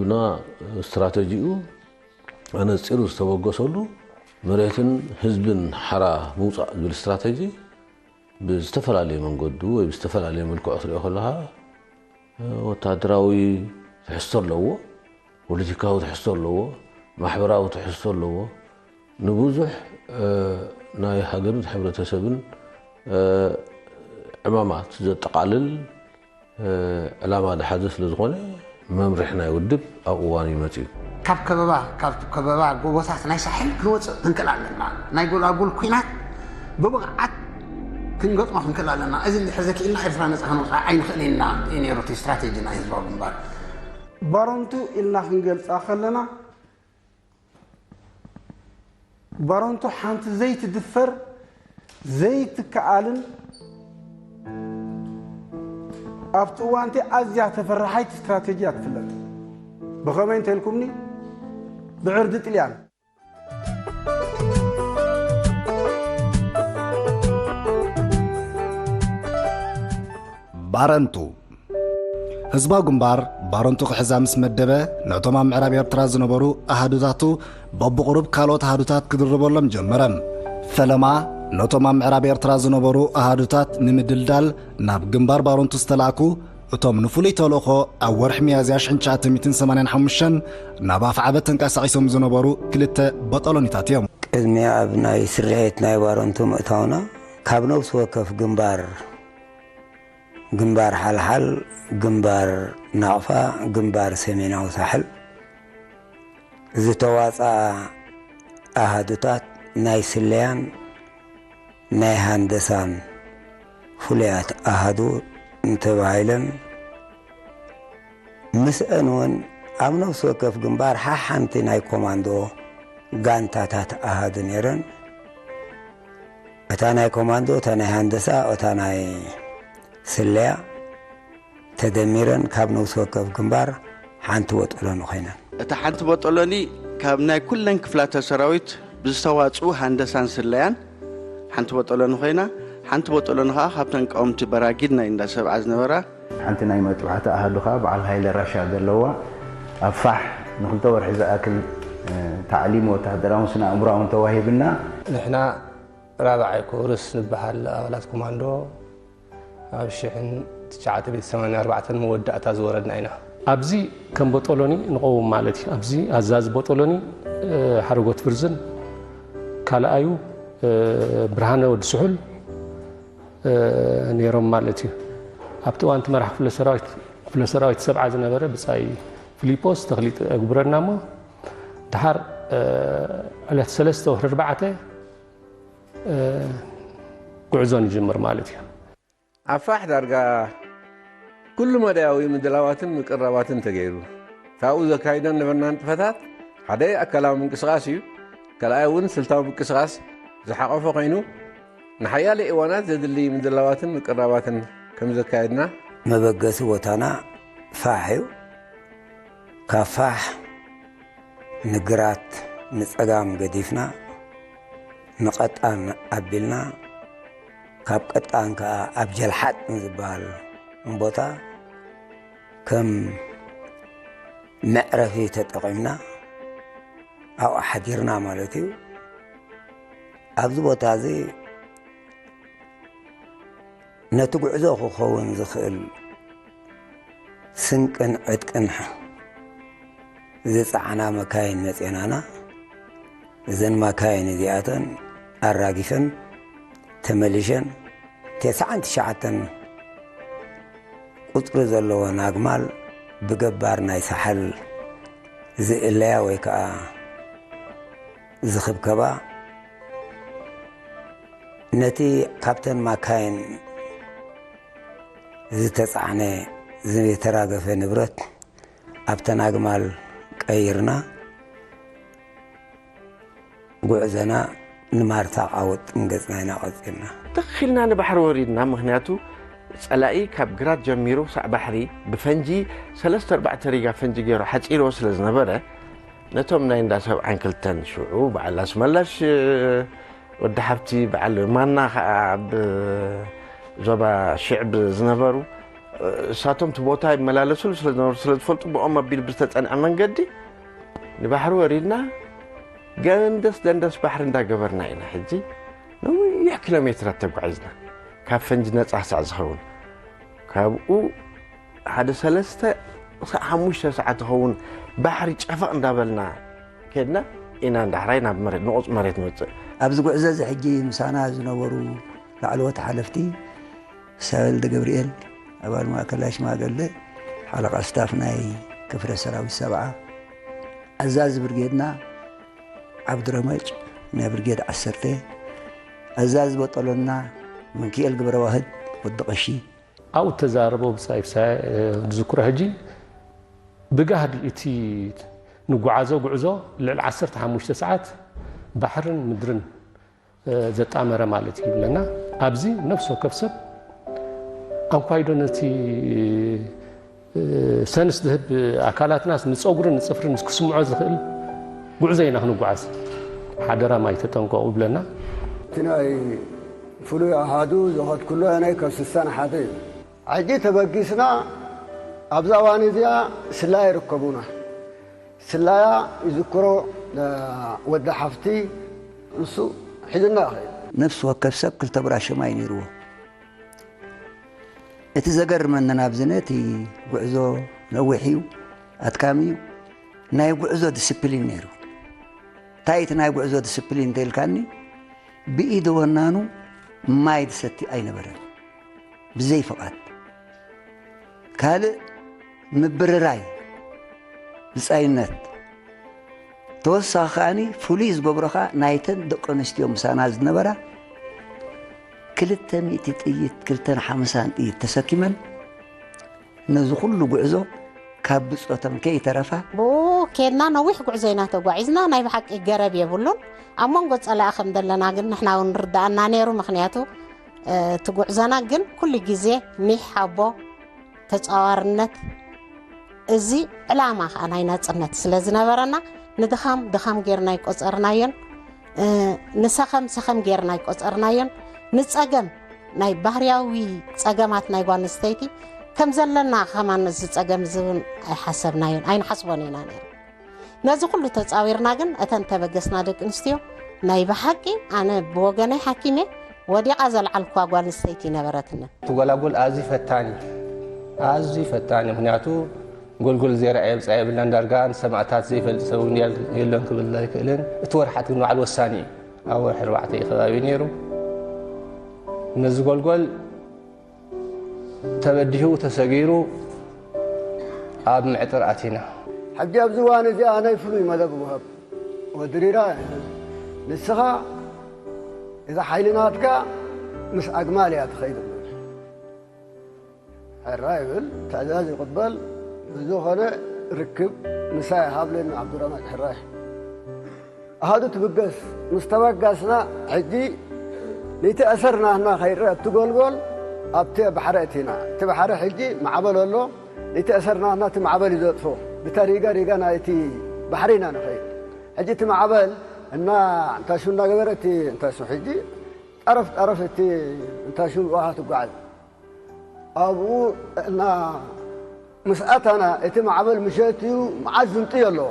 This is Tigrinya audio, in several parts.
እና ስትራተጂኡ ኣነፂሩ ዝተበገሰሉ መሬትን ህዝብን ሓራ ምውፃእ ዝብል ስትራተጂ ብዝተፈላለየ መንገዱ ወይ ብዝተፈላለየ መልክዑ ክትሪኦ ከለኻ ወታደራዊ ትሕዝቶ ኣለዎ፣ ፖለቲካዊ ትሕዝቶ ኣለዎ፣ ማሕበራዊ ትሕዝቶ ኣለዎ። ንብዙሕ ናይ ሃገርን ሕብረተሰብን ዕማማት ዘጠቓልል ዕላማ ዝሓዘ ስለ ዝኾነ መምርሒ ናይ ውድብ ኣብ እዋኑ ይመጽእ እዩ። ካብ ከበባ ካብ ከበባ ጎቦታት ናይ ሳሕል ክንወፅእ ክንክእል ኣለና። ናይ ጎላጉል ኲናት ብብቕዓት ክንገጥሞ ክንክእል ኣለና። እዚ እንድሕር ዘኪእልና ኤርትራ ነፃ ክንወፅኣ ኣይንኽእልን ኢና እዩ ነይሩ እቲ ስትራቴጂ ናይ ህዝባዊ ግንባር። ባረንቱ ኢልና ክንገልፃ ከለና ባረንቱ ሓንቲ ዘይትድፈር ዘይትከኣልን ኣብቲ እዋንቲ ኣዝያ ተፈራሓይት ስትራቴጂ እያ ትፍለጥ። ብኸመይ እንተኢልኩምኒ ብዕርዲ ጥልያን። ባረንቱ ህዝባዊ ግንባር ባረንቱ ክሕዛ ምስ መደበ ነቶም ኣብ ምዕራብ ኤርትራ ዝነበሩ ኣሃዱታቱ በብቑሩብ ካልኦት ኣሃዱታት ክድርበሎም ጀመረ። ፈለማ ነቶም ኣብ ምዕራብ ኤርትራ ዝነበሩ ኣሃዱታት ንምድልዳል ናብ ግንባር ባረንቱ ዝተላእኩ እቶም ንፍሉይ ተልእኾ ኣብ ወርሒ ሚያዝያ ሽሕን ትሽዓተ ሚእትን ሰማንያን ሓሙሽተን ናብ ኣፍዓበ ተንቀሳቒሶም ዝነበሩ ክልተ ቦጦሎኒታት እዮም። ቅድሚያ ኣብ ናይ ስርሒት ናይ ባረንቱ ምእታውና ካብ ነብሲ ወከፍ ግንባር ግንባር ሓልሓል፣ ግንባር ናቕፋ፣ ግንባር ሰሜናዊ ሳሕል ዝተዋፅኣ ኣሃዱታት ናይ ስለያን ናይ ሃንደሳን ፍሉያት ኣሃዱ እንተባሂለን ምስአን እውን ኣብ ነፍሲ ወከፍ ግንባር ሓሓንቲ ናይ ኮማንዶ ጋንታታት ኣሃዱ ነይረን። እታ ናይ ኮማንዶ፣ እታ ናይ ሃንደሳ፣ እታ ናይ ስለያ ተደሚረን ካብ ነፍሲ ወከፍ ግንባር ሓንቲ ቦጦሎኒ ኮይነን። እታ ሓንቲ ቦጦሎኒ ካብ ናይ ኩለን ክፍላተ ሰራዊት ብዝተዋፅኡ ሃንደሳን ስለያን ሓንቲ ቦጦሎኒ ኮይና፣ ሓንቲ ቦጦሎኒ ከዓ ካብተን ቀወምቲ በራጊድ ናይ እንዳ ሰብዓ ዝነበራ ሓንቲ ናይ መጥባሕቲ ኣሃዱ ከኣ በዓል ሃይለ ራሻ ዘለዋ ኣብ ፋሕ ንክልተ ወርሒ ዝኣክል ታዕሊም ወታደራውን ስነ ኣእምሮኣውን ተዋሂብና። ንሕና ራብዓይ ኮርስ ንበሃል ኣባላት ኮማንዶ ኣብ ሽሕን ትሽዓተ ሚእትን ሰማንያን ኣርባዕተን መወዳእታ ዝወረድና ኢና። ኣብዚ ከም ቦጦሎኒ ንቐውም ማለት እዩ። ኣብዚ ኣዛዚ ቦጦሎኒ ሓረጎት ብርዝን ካልኣዩ ብርሃነ ወዲ ስሑል ነይሮም ማለት እዩ። ኣብቲ እዋን እቲ መራሒ ክፍለ ሰራዊት ክፍለ ሰራዊት ሰብዓ ዝነበረ ብጻይ ፊሊጶስ ተኽሊጥ ኣግብረና እሞ ድሓር ዕለት ሰለስተ ወርሒ ኣርባዕተ ጉዕዞ ንጅምር ማለት እዩ። ኣብ ፋሕ ዳርጋ ኩሉ መዳያዊ ምድላዋትን ምቅርራባትን ተገይሩ። ካብኡ ዘካይዶ ዝነበርና ንጥፈታት ሓደ ኣካላዊ ምንቅስቓስ እዩ። ካልኣይ እውን ስልታዊ ምንቅስቓስ ዝሓቖፈ ኮይኑ ንሓያለ እዋናት ዘድሊ ምድላዋትን ምቅርራባትን ከም ዘካየድና። መበገሲ ቦታና ፋሕ እዩ። ካብ ፋሕ ንግራት ንጸጋም ገዲፍና ንቐጣን ኣቢልና ካብ ቀጣን ከኣ ኣብ ጀልሓጥ ንዝበሃል ቦታ ከም መዕረፊ ተጠቒምና ኣብኡ ሓዲርና ማለት እዩ። ኣብዚ ቦታ እዚ ነቲ ጉዕዞ ክኸውን ዝኽእል ስንቅን ዕጥቅን ዝጸዓና መካይን መጼናና። እዘን መካይን እዚኣተን ኣራጊፈን ተመሊሸን ተስዓን ትሽዓተን ቁጽሪ ዘለወን ኣግማል ብገባር ናይ ሳሕል ዝእለያ ወይ ከኣ ዝኽብከባ ነቲ ካብተን ማካይን ዝተጻዕነ ዝተራገፈ ንብረት ኣብተን ኣግማል ቀይርና ጉዕዞና ንማርታ ቃውጥ ንገጽና ኢና ቀጺልና። ትኽ ኢልና ንባሕሪ ወሪድና፣ ምኽንያቱ ጸላኢ ካብ ግራት ጀሚሩ ክሳዕ ባሕሪ ብፈንጂ ሰለስተ ኣርባዕተ ሪጋ ፈንጂ ገይሩ ሓጺርዎ ስለ ዝነበረ፣ ነቶም ናይ እንዳ ሰብዓን ክልተን ሽዑ በዓል ኣስመላሽ ወዲ ሓብቲ በዓል ማና ከኣ ኣብ ዞባ ሽዕብ ዝነበሩ እሳቶም እቲ ቦታ ይመላለስሉ ስለ ዝነበሩ ስለ ዝፈልጡ ብኦም ኣቢሉ ብዝተጸንዐ መንገዲ ንባሕሪ ወሪድና ገንደስ ደንደስ ባሕሪ እንዳገበርና ኢና። ሕጂ ነዊሕ ኪሎ ሜትራት ተጓዒዝና ካብ ፈንጂ ነጻ ክሳዕ ዝኸውን ካብኡ ሓደ ሰለስተ ክሳዕ ሓሙሽተ ሰዓት ዝኸውን ባሕሪ ጨፈቕ እንዳበልና ከድና ኢና። እንዳሕራይ ናብ መሬት ንቑፅ መሬት ንወፅእ። ኣብዚ ጉዕዞ እዚ ሕጂ ምሳና ዝነበሩ ላዕለዎት ሓለፍቲ ሳበል ደገብርኤል ኣባል ማእከላይ ሽማግለ ሓለቓ ስታፍ ናይ ክፍለ ሰራዊት ሰብዓ ኣዛዚ ብርጌድና ዓብዱረመጭ ናይ ብርጌድ ዓሰርተ ኣዛዚ በጠሎና ምንክኤል ግብረዋህድ ወዲ ቀሺ ኣብኡ እተዛረቦ ብጻይ ፍሳይ ዝዝክሮ ሕጂ ብጋህዲ እቲ ንጓዓዞ ጉዕዞ ልዕሊ ዓሰርተ ሓሙሽተ ሰዓት ባሕርን ምድርን ዘጣመረ ማለት እዩ ይብለና። ኣብዚ ነፍሲ ወከፍ ሰብ ኣንኳይዶ ነቲ ሰንስ ዝህብ ኣካላትናስ ንፀጉርን ንፅፍርን ክስምዖ ዝኽእል ጉዕዞ ኢና ክንጓዓዝ። ሓደራ ማይ ተጠንቀቑ ይብለና። እቲ ናይ ፍሉይ ኣሃዱ ዝኸድኩሉ ናይ ካብ ስሳን ሓደ እዩ። ሕጂ ተበጊስና ኣብዛ እዋን እዚኣ ስላያ ይርከቡና። ስላያ ይዝክሮ ወዲ ሓፍቲ ንሱ ሒዝና ይኸይድ። ነፍሲ ወከፍ ሰብ ክልተ ብራሾ ማይ ነይርዎ። እቲ ዘገርመኒ ናብዚ ነቲ ጉዕዞ ነዊሕ እዩ፣ ኣድካሚ እዩ፣ ናይ ጉዕዞ ዲስፕሊን ነይሩ። እንታይ እቲ ናይ ጉዕዞ ዲስፕሊን እንተኢልካኒ ብኢደ ወናኑ ማይ ዝሰቲ ኣይነበረን ብዘይ ፍቓድ። ካልእ ምብርራይ ብጻይነት ተወሳኺ ከኣኒ ፍሉይ ዝገብሮ ከኣ ናይተን ደቂ ኣንስትዮ ምሳና ዝነበራ ክልተ ሚእቲ ጥይት ክልተን ሓምሳን ጥይት ተሰኪመን ነዚ ኩሉ ጉዕዞ ካብ ብጾተን ከይተረፋ ብኡ ኬድና ነዊሕ ጉዕዞ ኢና ተጓዒዝና። ናይ ብሓቂ ገረብ የብሉን። ኣብ መንጎ ጸላኢ ከም ዘለና ግን ንሕና እውን ርድኣና ነይሩ። ምኽንያቱ እቲ ጉዕዞና ግን ኩሉ ግዜ ኒሕ ኣቦ ተጻዋርነት እዚ ዕላማ ከዓ ናይ ናጽነት ስለ ዝነበረና ንድኻም ድኻም ጌርና ኣይቆጸርናዮን፣ ንሰኸም ሰኸም ጌርና ኣይቆጸርናዮን። ንጸገም ናይ ባህርያዊ ጸገማት ናይ ጓል ኣንስተይቲ ከም ዘለና ከማን እዚ ጸገም እዚ እውን ኣይሓሰብናዮን ኣይንሓስቦን ኢና ነይሩ። ነዚ ኩሉ ተጻዊርና ግን እተን ተበገስና ደቂ ኣንስትዮ ናይ ብሓቂ ኣነ ብወገነይ ሓኪም እየ ወዲቓ ዘልዓልኩዋ ጓል ኣንስተይቲ ኣይነበረትንን። እቲ ጎላጎል ኣዝዩ ፈታኒ እዩ። ኣዝዩ ፈታኒ እዩ። ምኽንያቱ ጎልጎል ዘይረኣየ ብጻይ የብልናን። ዳርጋ ንሰማእታት ዘይፈልጥ ሰብ እውን የል- የሎን ክብል ኣይክእልን። እቲ ወርሓት ግን ባዕሉ ወሳኒ እዩ። ኣብ ወርሒ ኣርባዕተ እዩ ከባቢ ነይሩ። ነዚ ጎልጎል ተበዲሁ ተሰጊሩ ኣብ ምዕጥር ኣቲና። ሕጂ ኣብዚ እዋን እዚ ኣነይ ፍሉይ መደብ ውሃብ ወድሪራ ንስኻ እዛ ሓይሊ ናትካ ምስ ኣግማል እያ ትኸይድ። ሕራ ይብል፣ ትእዛዝ ይቕበል፣ ብዝኾነ ርክብ ምሳይ ሃብለኒ ዓብዱራማጭ ሕራይ። ኣሃዱ ትብገስ፣ ምስ ተበገስና ሕጂ ነቲ ኣሰር ናህና ከይረአ ኣብቲ ጎልጎል ኣብቲ ባሕሪ ኣቲና። እቲ ባሕሪ ሕጂ ማዕበል ኣሎ፣ ነቲ ኣሰር ናህና እቲ ማዕበል እዩ ዘጥፎ። ብታ ሪጋ ሪጋ ናይቲ ባሕሪ ኢና ንኸይድ። ሕጂ እቲ ማዕበል እና እንታሹ እናገበረ እቲ እንታሹ ሕጂ ጠረፍ ጠረፍ እቲ እንታሹ ብውሃ ትጓዓዝ። ኣብኡ እና ምስ ኣተና እቲ ማዕበል ምሸት እዩ መዓት ዝንጥዮ ኣለዎ።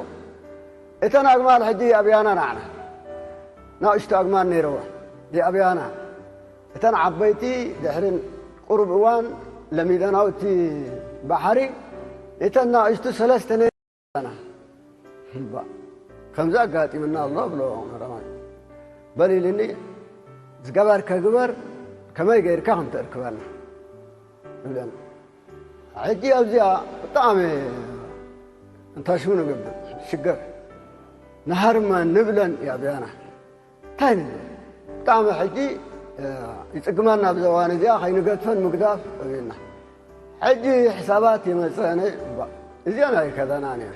እተን ኣግማል ሕጂ ኣብያና ንዓና ናእሽቱ ኣግማል ነይረዋ ኣብያና። እተን ዓበይቲ ድሕሪ ቁሩብ እዋን ለሚደናኦ እቲ ባሕሪ። እተን ናእሽቱ ሰለስተ ነይረና። እምባ ከምዚ ኣጋጢምና ኣሎ ብሎ ረማይ። በል ኢልኒ ዝገበርከ ግበር ከመይ ገይርካ ከም ተእርክበና ይብለና። ሕጂ ኣብዚኣ ብጣዕሚ እንታይ ሽሙ ንገብር ሽገር ንሃርመን ንብለን እያ ብያና እንታይ ንብል ብጣዕሚ ሕጂ ይፅግመና ኣብዚ እዋን እዚኣ ከይንገድፈን ምግዳፍ ኣብና ሕጂ ሕሳባት ይመፀ እዚኣ ናይ ከደና ነያ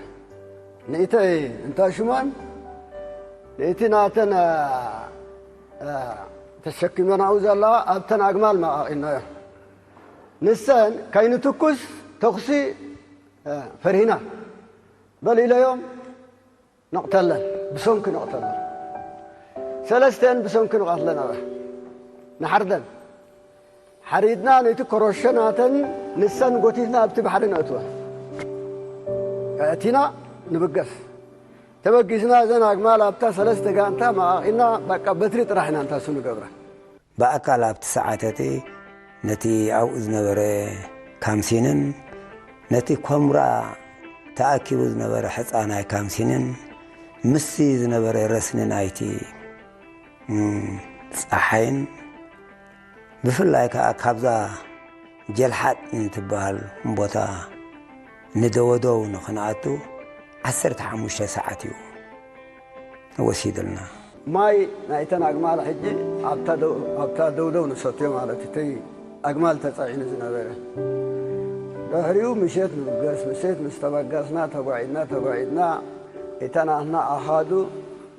ንእተይ እንታይ ሽማን ንእቲ ናተን ተሸኪመናኡ ዘለዋ ኣብተን ኣግማል መቓቒናዮ ንሰን ከይንትኩስ ተኹሲ ፈሪህና በል ኢለዮም ንቕተለን ብሰንኪ ንቕተለን ሰለስተን ብሰንኪ ንቐትለን ኣበ ንሓርደን ሓሪድና ነቲ ኮረሾ ናተን ንሰን ጎቲትና ኣብቲ ባሕሪ ነእትወ። ኣእቲና ንብገስ። ተበጊስና እዘን ኣግማል ኣብታ ሰለስተ ጋንታ መቓቒልና በቃ በትሪ ጥራሕ ኢና እንታሱ ንገብራ። ብኣካል ኣብቲ ሰዓት እቲ ነቲ ኣብኡ ዝነበረ ካምሲንን ነቲ ኮምራ ተኣኪቡ ዝነበረ ሕጻናይ ካምሲንን ምስቲ ዝነበረ ረስኒ ናይቲ፣ እም፣ ጸሓይን ብፍላይ ከኣ ካብዛ ጀልሓጥ ንትበሃል ቦታ ንደወደው ንኽንኣቱ ዓሰርተ ሓሙሽተ ሰዓት እዩ ወሲዱልና። ማይ ናይተን ኣግማል ሕጂ ኣብታ ደው-፣ ኣብታ ደውደው ንሰትዮ ማለት እዩ። እተይ ኣግማል ተጻዒኑ ዝነበረ። ድሕሪኡ ምሸት ንብገስ፣ ምሸት ምስ ተበገስና፣ ተጓዒድና፣ ተጓዒድና፣ እተን ኣህና ኣሃዱ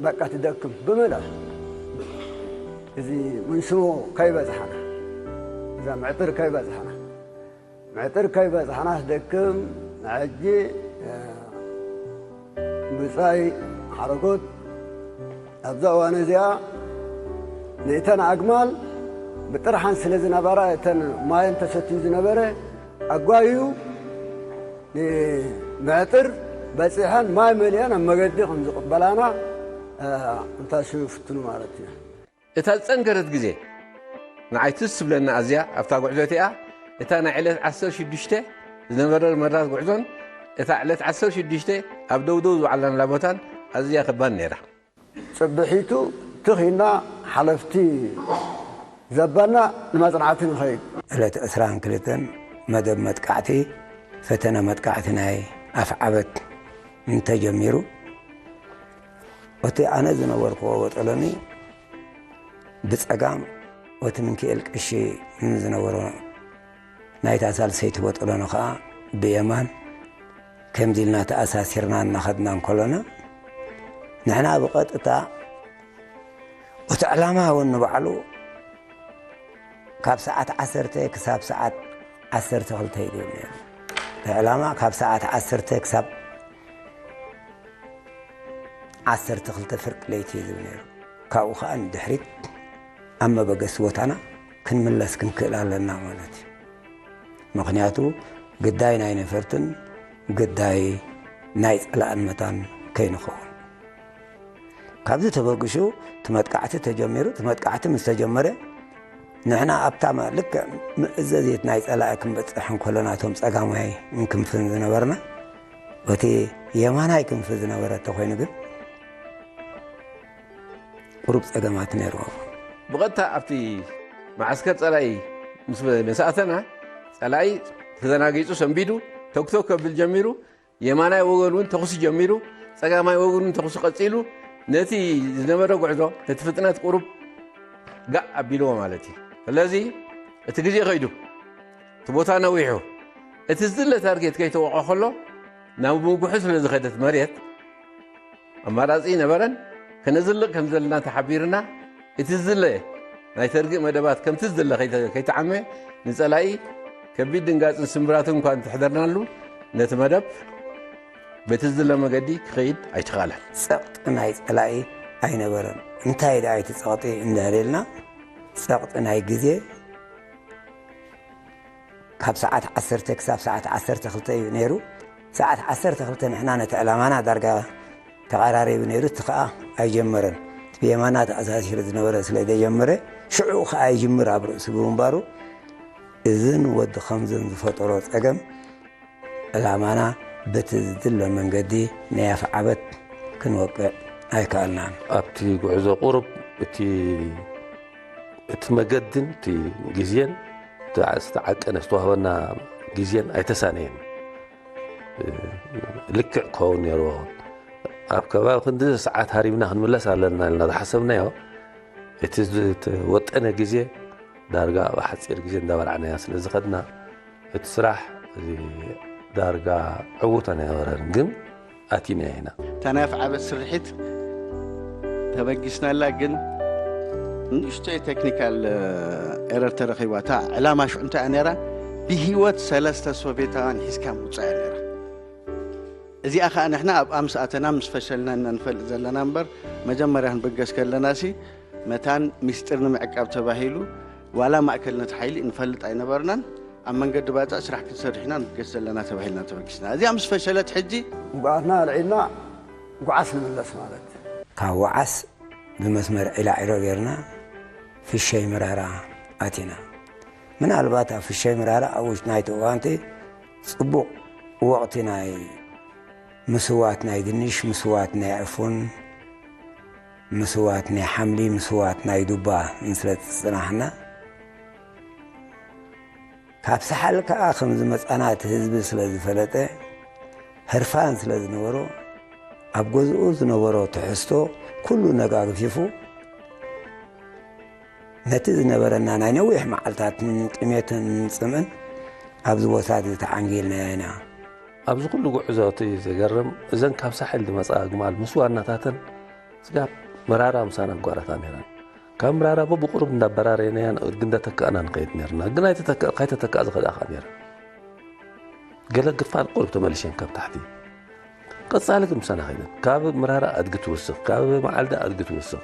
በቃ ትደክም ብምልእ። እዚ ምንስሞ ከይበጽሓና፣ እዛ ምዕጥር ከይበጽሓና፣ ምዕጥር ከይበጽሓና ትደክም። ሕጂ፣ እ፣ ብጻይ ሓረጎት ኣብዛ እዋን እዚኣ ንእተን ኣግማል ብጥርሓን ስለ ዝነበራ፣ እተን ማየን ተሰትዩ ዝነበረ ኣጓዩ ንምዕጥር በጺሐን ማይ መሊአን ኣብ መገዲ ከም ዝቕበላና፣ እ፣ እንታስዩ ይፍትኑ ማለት እዩ። እታ ዝጸንከረት ግዜ ንዓይ ትዝ ትብለኒ ኣዝያ ኣብታ ጉዕዞ እቲኣ፣ እታ ናይ ዕለት ዓሰርተ ሽዱሽተ ዝነበረ መራት ጉዕዞን እታ ዕለት ዓሰርተ ሽዱሽተ ኣብ ደውደው ዝወዓልናላ ቦታን ኣዝያ ከባድ ነይራ። ጽብሒቱ ትኺና ሓለፍቲ ዘባና ንመጽናዕቲ ንኸይድ። ዕለት ዕስራን ክልተን መደብ መጥቃዕቲ፣ ፈተነ መጥቃዕቲ ናይ ኣፍዓበት እንተጀሚሩ፣ እቲ ኣነ ዝነበርኩዎ ቦጦሎኒ ብጸጋም፣ እቲ ምንክኤል ቀሺ ዝነበሮ ናይታ ሳልሰይቲ ቦጦሎኒ ኸኣ ብየማን፣ ከምዚ ኢልና ተኣሳሲርና እናኸድና እንከሎና፣ ንሕና ብቐጥታ እቲ ዕላማ እውን ንባዕሉ ካብ ሰዓት ዓሰርተ ክሳብ ሰዓት ዓሰርተ ክልተ እዩ ዝብል ነይሩ። እቲ ዕላማ ካብ ሰዓት ዓሰርተ ክሳብ ዓሰርተ ክልተ ፍርቂ ለይቲ እዩ ዝብል ነይሩ። ካብኡ ኸኣ ንድሕሪት ኣብ መበገሲ ቦታና ክንምለስ ክንክእል ኣለና ማለት እዩ። ምኽንያቱ ግዳይ ናይ ነፈርትን ግዳይ ናይ ጸላእን መታን ከይንኸውን። ካብዚ ተበግሹ እቲ መጥቃዕቲ ተጀሚሩ። እቲ መጥቃዕቲ ምስ ተጀመረ፣ ንሕና ኣብታ መ-፣ ልክዕ መእዘዚት ናይ ጸላኢ ክንበጽሕ እንከሎና፣ እቶም ጸጋማይ ክንፍን ዝነበርና፣ እቲ የማናይ ክንፊ ዝነበረ እንተኾይኑ ግን፣ ቁሩብ ጸገማት ነይርዎ። ብቐጥታ ኣብቲ መዓስከር ጸላኢ ምስ፣ ምስ ኣተና፣ ጸላኢ ተዘናጊጹ፣ ሰንቢዱ፣ ተኩተኩ ከብል ጀሚሩ። የማናይ ወገን እውን ተኹሲ ጀሚሩ፣ ጸጋማይ ወገን እውን ተኹሲ ቀጺሉ፣ ነቲ ዝነበረ ጉዕዞ፣ ነቲ ፍጥነት ቁሩብ ጋእ ኣቢልዎ ማለት እዩ። ስለዚ እቲ ግዜ ከይዱ፣ እቲ ቦታ ነዊሑ፣ እቲ ዝድለ ታርጌት ከይተወቕዖ ከሎ፣ ናብ ምጉሑ ስለ ዝኸደት መሬት፣ ኣማራጺ ነበረን። ከነዝልቕ ከም ዘለና ተሓቢርና፣ እቲ ዝድለ ናይ ተርጊእ መደባት ከምቲ ዝድለ ከይተ-፣ ከይተዓመ፣ ንጸላኢ ከቢድ ድንጋጽን ስምብራትን እኳ እንተሕደርናሉ፣ ነቲ መደብ በቲ ዝድለ መገዲ ክኸይድ ኣይተኻእለን። ጸቕጢ ናይ ጸላኢ ኣይነበረን። እንታይ ደኣ እቲ ጸቕጢ እንዳበልና፣ ጸቕጢ ናይ ግዜ፣ ካብ ሰዓት ዓሰርተ ክሳብ ሰዓት ዓሰርተ ክልተ እዩ ነይሩ። ሰዓት ዓሰርተ ክልተ ንሕና ነቲ ዕላማና ዳርጋ ተቐራሪቡ ነይሩ። እቲ ኸኣ ኣይጀመረን። እቲ ብየማና ተኣሳሲሩ ዝነበረ ስለ ዘይጀመረ፣ ሽዑ ኸኣ ይጅምር ኣብ ርእሱ ብምንባሩ፣ እዝን ወዲ ኸምዝን ዝፈጠሮ ጸገም፣ ዕላማና በቲ ዝድለ መንገዲ ናይ ኣፍዓበት ክንወቅዕ ኣይከኣልናን። ኣብቲ ጉዕዞ ቁሩብ እቲ፣ እቲ መገድን እቲ ግዜን፣ እቲ ዝተዓቀነ ዝተዋህበና ግዜን ኣይተሳነየን። ልክዕ ክኸውን ነይርዎ። ኣብ ከባቢ ክንዲ ሰዓት ሃሪብና ክንምለስ ኣለና ኢልና ዝሓሰብናዮ፣ እቲ ዝተወጠነ ግዜ ዳርጋ ኣብ ሓጺር ግዜ እንዳበላዕናዮ ስለ ዝኸድና፣ እቲ ስራሕ እዚ ዳርጋ ዕዉት ኣይነበረን፣ ግን ኣቲናዮ ኢና። እታ ናይ ኣፍዓበት ስርሒት ተበጊስናላ፣ ግን ንእሽቶይ ቴክኒካል ኤረር ተረኺባ። እታ ዕላማ ሽዑ እንታይ እያ ነይራ? ብህይወት ሰለስተ ሶቬታውያን ሒዝካ ምውጻእ እያ ነይራ። እዚኣ ኸኣ ንሕና ኣብኣ ምስ ኣተና ምስ ፈሸልና ኢና ንፈልጥ ዘለና እምበር፣ መጀመርያ ክንብገስ ከለናሲ መታን ሚስጢር ንምዕቃብ ተባሂሉ ዋላ ማእከልነት ሓይሊ እንፈልጥ ኣይነበርናን። ኣብ መንገዲ ባጽዕ ስራሕ ክንሰርሕ ኢና ንገስ ዘለና ተባሂልና ተበጊስና። እዚኣ ምስ ፈሸለት ሕጂ ውግኣትና ኣልዒልና ጉዓስ ንምለስ ማለት። ካብ ወዓስ ብመስመር ዒላዒሮ ጌርና ፍሸይ ምራራ ኣቲና። ምናልባት ኣብ ፍሸይ ምራራ ኣብ ውሽጢ ናይቲ እዋንቲ ጽቡቕ ወቕቲ ናይ ምስዋት ናይ ድንሽ፣ ምስዋት ናይ ዕፉን፣ ምስዋት ናይ ሓምሊ፣ ምስዋት ናይ ዱባ ምስለ ዝጽናሕና ካብ ሳሕል ከኣ ከም ዝመጻና እቲ ህዝቢ ስለ ዝፈለጠ ህርፋን ስለ ዝነበሮ ኣብ ገዝኡ ዝነበሮ ትሕዝቶ ኩሉ ነጋግፊፉ ነቲ ዝነበረና ናይ ነዊሕ መዓልታትን ጥሜትን ጽምእን ኣብዚ ቦታ እዚ ተዓንጊልናዮ ኢና። ኣብዚ ኩሉ ጉዕዞ እቲ ዘገርም እዘን ካብ ሳሕል ዝመጻ ኣግማል ምስ ዋናታተን ስጋብ ምራራ ምሳና ጓራታ ነይረን። ካብ ምራራ በብቁሩብ እንዳበራረየናያን ኣድጊ እንዳተካእና ንኸይድ ነርና። ግን ኣይተተካ- ካይተተካ ዝኸዳ ከኣ ነይረን። ገለ ግፋል ቁሩብ ተመሊሸን ካብ ታሕቲ። ቀጻሊ ግን ምሳና ኸይደን። ካብ ምራራ ኣድጊ ትውስኽ፣ ካብ መዓልዳ ኣድጊ ትውስኽ።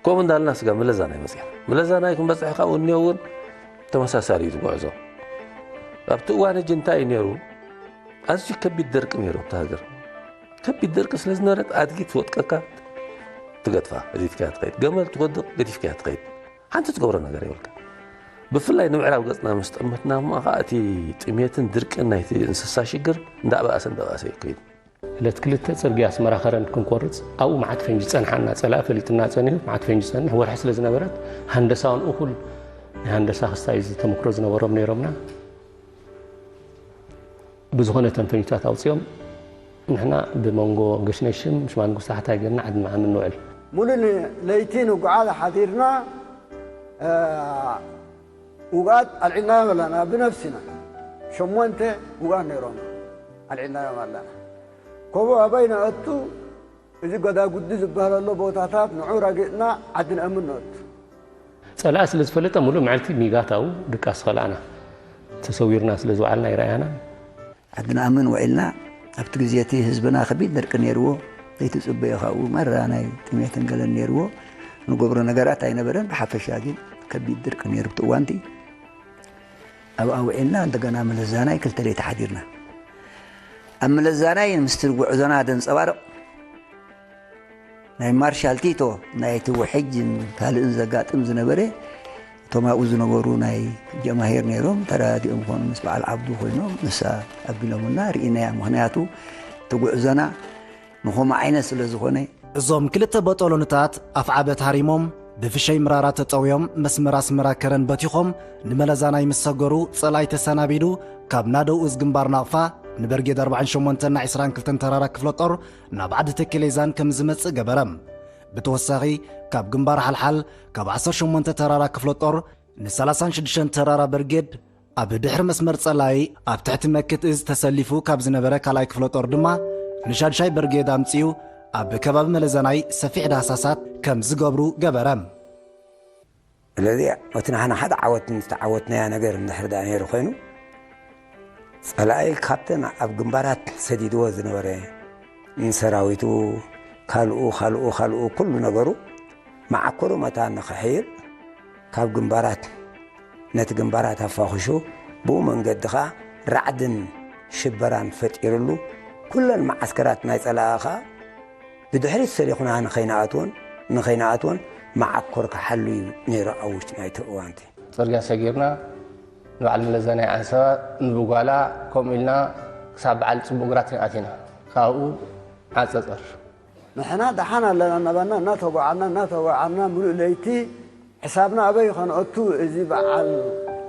ከምኡ እንዳልና ስጋ ምለዛናይ በጺሕና። ምለዛናይ ክንበጽሕ ከኣ እኒኦ እውን ተመሳሳሊ እዩ እቲ ጉዕዞ። ኣብቲ እዋን ሕጂ እንታይ እዩ ነይሩ? ኣዝዩ ከቢድ ደርቂ ነይሩ ኣብታ ሃገር። ከቢድ ደርቂ ስለ ዝነበረት ኣድጊ ትወጥቀካ ትገድፋ፣ ገዲፍካያ ትኸይድ። ገመል ትወድቕ፣ ገዲፍካያ ትኸይድ። ሓንቲ ትገብሮ ነገር የብልካ። ብፍላይ ንምዕራብ ገጽና ምስ ጠመትና እሞ ኸኣ እቲ ጥሜትን ድርቅን ናይቲ እንስሳ ሽግር እንዳባእሰ እንዳባእሰ እዩ ከይዱ። ዕለት ክልተ ጽርግያ ኣስመራ ከረን ክንቆርጽ ኣብኡ መዓት ፈንጂ ጸንሓና። ጸላኢ ፈሊጡና ጸኒሑ መዓት ፈንጂ ጸንሕ። ወርሒ ስለ ዝነበረት ሃንደሳውን እኹል ናይ ሃንደሳ ክስታይ ዝተመክሮ ዝነበሮም ነይሮምና። ብዝኾነ እተን ፈንጅታት ኣውፂኦም ንሕና ብመንጎ ገሽነሽም ሽማንጉስ ታሕታይ ገርና ዓዲ መዓምን ንውዕል። ሙሉእ ለይቲ ንጉዓዝ ሓዲርና ውግኣት ኣልዒልናዮም ኣለና ብነፍሲና። ሸሞንተ ውግኣት ነይሮም ኣልዒልናዮም ኣለና። ከምኡ ኣበይ ንኣቱ እዚ ገዳጉዲ ዝበሃል ኣሎ ቦታታት ንዑ ረጊጽና ዓዲ ንኣምን ንኣቱ። ጸላኢ ስለ ዝፈለጠ ሙሉእ መዓልቲ ሚጋት ኣብኡ ድቃስ ኸለኣና። ተሰዊርና ስለ ዝወዓልና ኣይረኣያናን። ዓዲ ንኣምን ውዒልና። ኣብቲ ግዜ እቲ ህዝብና ከቢድ ደርቂ ነይርዎ። ዘይትጽበዮ ካብኡ ማራ ናይ ጥሜትን ገለን ነይርዎ። ንገብሮ ነገራት ኣይነበረን። ብሓፈሻ ግን ከቢድ ደርቂ ነይሩ ኣብቲ እዋንቲ። ኣብኣ ውዒልና እንደገና መለዛናይ ክልተ ለይቲ ሓዲርና። ኣብ መለዛናይ ምስቲ ጉዕዞና ዘንጸባርቕ ናይ ማርሻል ቲቶ ናይቲ ውሕጅን ካልእን ዘጋጥም ዝነበረ እቶም ኣብኡ ዝነበሩ ናይ ጀማሂር ነይሮም ተረዳዲኦም ኮኑ ምስ በዓል ዓብዱ ኮይኖም ንሳ ኣቢሎምና ርኢናያ። ምኽንያቱ እቲ ጉዕዞና ንኸምኡ ዓይነት ስለ ዝኾነ። እዞም ክልተ በጦሎንታት ኣፍዓበት ሃሪሞም ብፍሸይ ምራራ ተጠውዮም መስመር ኣስመራ ከረን በቲኾም ንመለዛናይ ምስ ሰገሩ ጸላኢ ተሰናቢዱ ካብ ናደው እዝ ግንባር ናቕፋ ንበርጌድ ኣርባዓን ሸሞንተን ናይ ዕስራን ክልተን ተራራ ክፍለ ጦር ናብ ዓዲ ተኬሌዛን ከም ዝመጽእ ገበረ። ብተወሳኺ ካብ ግንባር ሓልሓል ካብ ዓሰርተ ሸሞንተ ተራራ ክፍለ ጦር ንሰላሳን ሽዱሽተን ተራራ በርጌድ ኣብ ድሕሪ መስመር ጸላኢ ኣብ ትሕቲ መክት እዝ ተሰሊፉ ካብ ዝነበረ ካልኣይ ክፍለ ጦር ድማ ንሻድሻይ በርጌድ ኣምጺኡ ኣብ ከባቢ መለዘናይ ሰፊሕ ዳህሳሳት ከም ዝገብሩ ገበረ። ስለዚ እቲ ንሕና ሓደ ዓወት ዝተዓወትናያ ነገር እንድሕር ደኣ ነይሩ ኮይኑ ጸላኢ ካብተን ኣብ ግንባራት ሰዲድዎ ዝነበረ ንሰራዊቱ ካልኡ ካልኡ ካልኡ ኩሉ ነገሩ መዓኮሩ መታን ንኽሕይል ካብ ግንባራት ነቲ ግንባራት ኣፋኹሹ ብኡ መንገዲ ኸኣ ራዕድን ሽበራን ፈጢርሉ ኩለን መዓስከራት ናይ ጸላኢ ኸኣ ብድሕሪት ሰሊኹና ንኸይንኣትወን ንኸይንኣትወን መዓኮር ክሓሉ እዩ ነይሩ ኣብ ውሽጢ ናይቲ እዋንቲ። ጽርግያ ሰጊርና ንበዓል መለዛናይ ዓንሰባ ንብጓላ ከምኡ ኢልና ክሳብ በዓል ጽቡቕ ግራትን ኣቲና ካብኡ ዓጸጸር። ንሕና ደሓን ኣለና እናበልና እናተጓዓና እናተጓዓና ምሉእ ለይቲ ሕሳብና ኣበይ ከነእቱ እዚ በዓል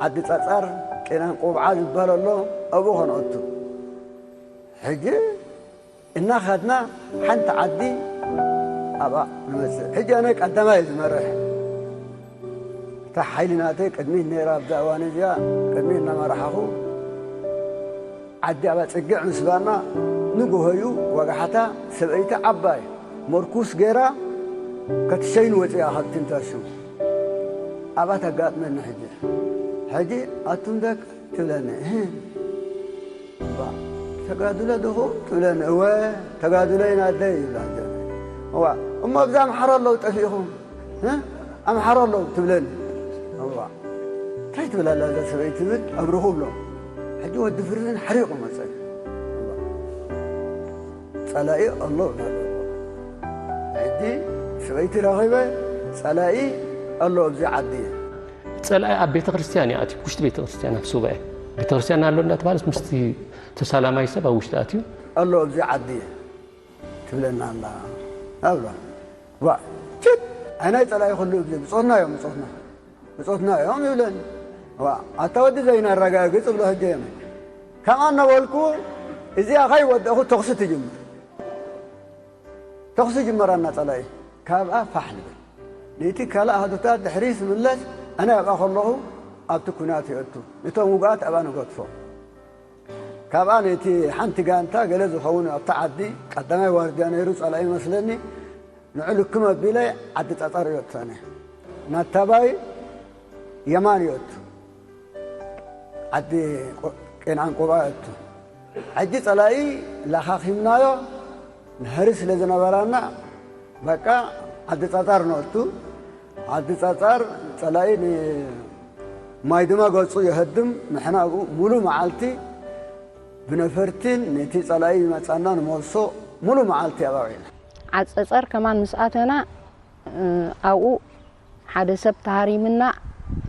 ዓዲ ጸጸር ቄናን ቆብዓ ዝበሃል ኣሎ ኣብኡ ከነእቱ ሕጂ እናኸድና ሓንቲ ዓዲ ኣብኣ ንመጽእ። ሕጂ ኣነ ቀዳማይ እየ ዝመርሕ። እታ ሓይሊ ናተይ ቅድሚት ነይራ ኣብዛ እዋን እዚኣ ቅድሚት እናመራሓኹ ዓዲ ኣብኣ ጽግዕ ምስ ባና ንግሆዩ ወጋሕታ ሰበይቲ ዓባይ መርኩስ ገይራ ከትሸይን ወፂኣ ካብ ትንታሹ ኣብኣ ተጋጥመኒ። ሕጂ ሕጂ ኣቱም ደቅ ትብለኒ እህ እባ ተጋድሎ ድኹም ትብለኒ እወ ተጋድሎ ኢና ኣደይ ይብላ እዋ እሞ ኣብዚ ኣምሓራ ኣለዉ ጠፊእኹም እ ኣምሓራ ኣለዉ ትብለኒ እዋ እንታይ ትብል ኣላ እዛ ሰበይቲ ትብል ኣብርኹ ብሎ። ሕጂ ወዲ ፍርዝን ሓሪቑ መጸ። ጸላኢ ኣሎ ብሎ። ሕጂ ሰበይቲ ረኺበ ጸላኢ ኣሎ ኣብዚ ዓዲ። ጸላኢ ኣብ ቤተ ክርስቲያን እዩ ኣትዩ፣ ውሽጢ ቤተ ክርስቲያን ኣብ ሱባኤ። ቤተ ክርስቲያን ኣሎ እንዳተባሃለስ ምስቲ ተሳላማይ ሰብ ኣብ ውሽጢ ኣትዩ። ኣሎ ኣብዚ ዓዲ ትብለና ኣላ ኣብሎ። ዋ፣ ችት! ኣይ ናይ ጸላኢ ኩሉ ብጾትና እዮም፣ ብጾትና። ብጾትና እዮም ይብለን። ዋ፣ ኣታ ወዲ ዘይና ኣረጋግጽ ብሎ ሕጂ እዮም። ከምኣ እናበልኩ እዚኣ ከይወደእኹ ተኹሲ ትጅምር። ተኹሲ ጅመራና ጸላኢ። ካብኣ ፋሕ ንብል። ነቲ ካልእ ኣሃዱታት ድሕሪ ዝምለስ፣ ኣነ ኣብኣ ከለኹ ኣብቲ ኩናት ይእቱ። ነቶም ውጉኣት ኣብኣ ንገድፎ። ካብኣ ነቲ ሓንቲ ጋንታ ገለ ዝኸውን ኣብታ ዓዲ ቀዳማይ ዋርድያ ነይሩ ጸላኢ ይመስለኒ። ንዑ ልክም ኣቢለ ዓዲ ጸጸር ይወጥፈነ። ናታባይ የማን ይወቱ። ዓዲ ቆ-፣ ቄንዓን ቆባ ይወቱ። ሕጂ ጸላኢ ላኻኺምናዮ። ንሕሪ ስለ ዝነበራና በቃ ዓዲ ጸጸር ንወቱ። ዓዲ ጸጸር ጸላኢ ን-፣ ማይ ድማ ገጹ የህድም። ንሕና ኣብኡ ሙሉ መዓልቲ ብነፈርቲን ነቲ ጸላኢ ይመጻና ንመልሶ ሙሉ መዓልቲ ኣብኣ ውዒልና። ዓጸጸር ከማን ምስ ኣተና፣ እ፣ ኣብኡ ሓደ ሰብ ተሃሪምና